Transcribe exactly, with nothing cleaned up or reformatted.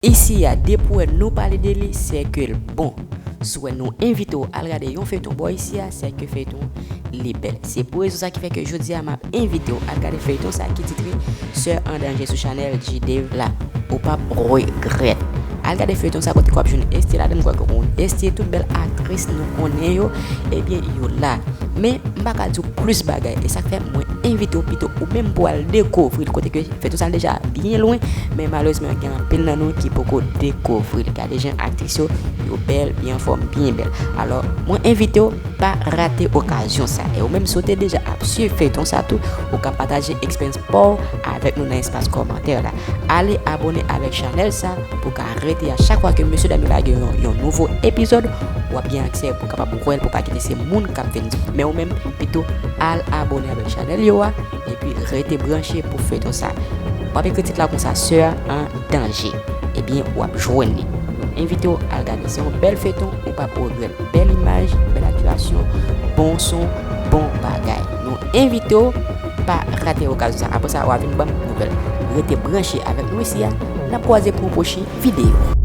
Isi a, depi w wè nou pale de li, se ke l bon. Si w wè nou envite w al gade yon feyton bò isi a, se ke feyton li bèl. Se pou rezon sa ki fè ke jodi a m ap envite w al gade feyton sa ki titre Sè an danje sou chanèl G-Dave la. Ou p ap regrèt. Al gade feyton sa kote ke w ap jwenn Esthie ladan, m kwè ke w konn Esthie, tout bèl aktris nou konnen yo, ebyen yo la. Men m pa ka di w plis bagay, e sa k fè mwen envite w pito ou menm pou al dekouvri l kote ke feyton sa deja byen lwen, men malerezman gen anpil nan nou ki poko dekouvri l. Gade jan aktris yo, yo bèl, byen anfòm, byen bèl. Alò, mwen envite w pa rate okazyon sa. E ou menm si w te deja ap swiv feyton sa tou, ou ka pataje eksperyans pa w avèk nou nan espas kòmantè la. Ale abòne avèk chanèl sa pou w ka rete a chak fwa ke mesye dam yo lage yon, yon nouvo epizòd, w ap gen aksè pou w kapab wè l, pou w pa kite se moun k ap vin di. Men ou menm, pito al abòne avèk chanèl yo a, epi rete branche pou feyton sa. W ap ekri tit la konsa, Sè an danje. Ebyen, w ap jwenn li. Nou envite w al gade. Se yon bèl feyton, ou p ap regrèt. Bèl imaj, bèl aktyasyon, bon son, bon bagay. Nou envite w pa rate okazyon sa. Apre sa, w a vin ban m nouvèl. Rete branche avèk nou isi a. N ap kwaze pou yon pwochen videyo.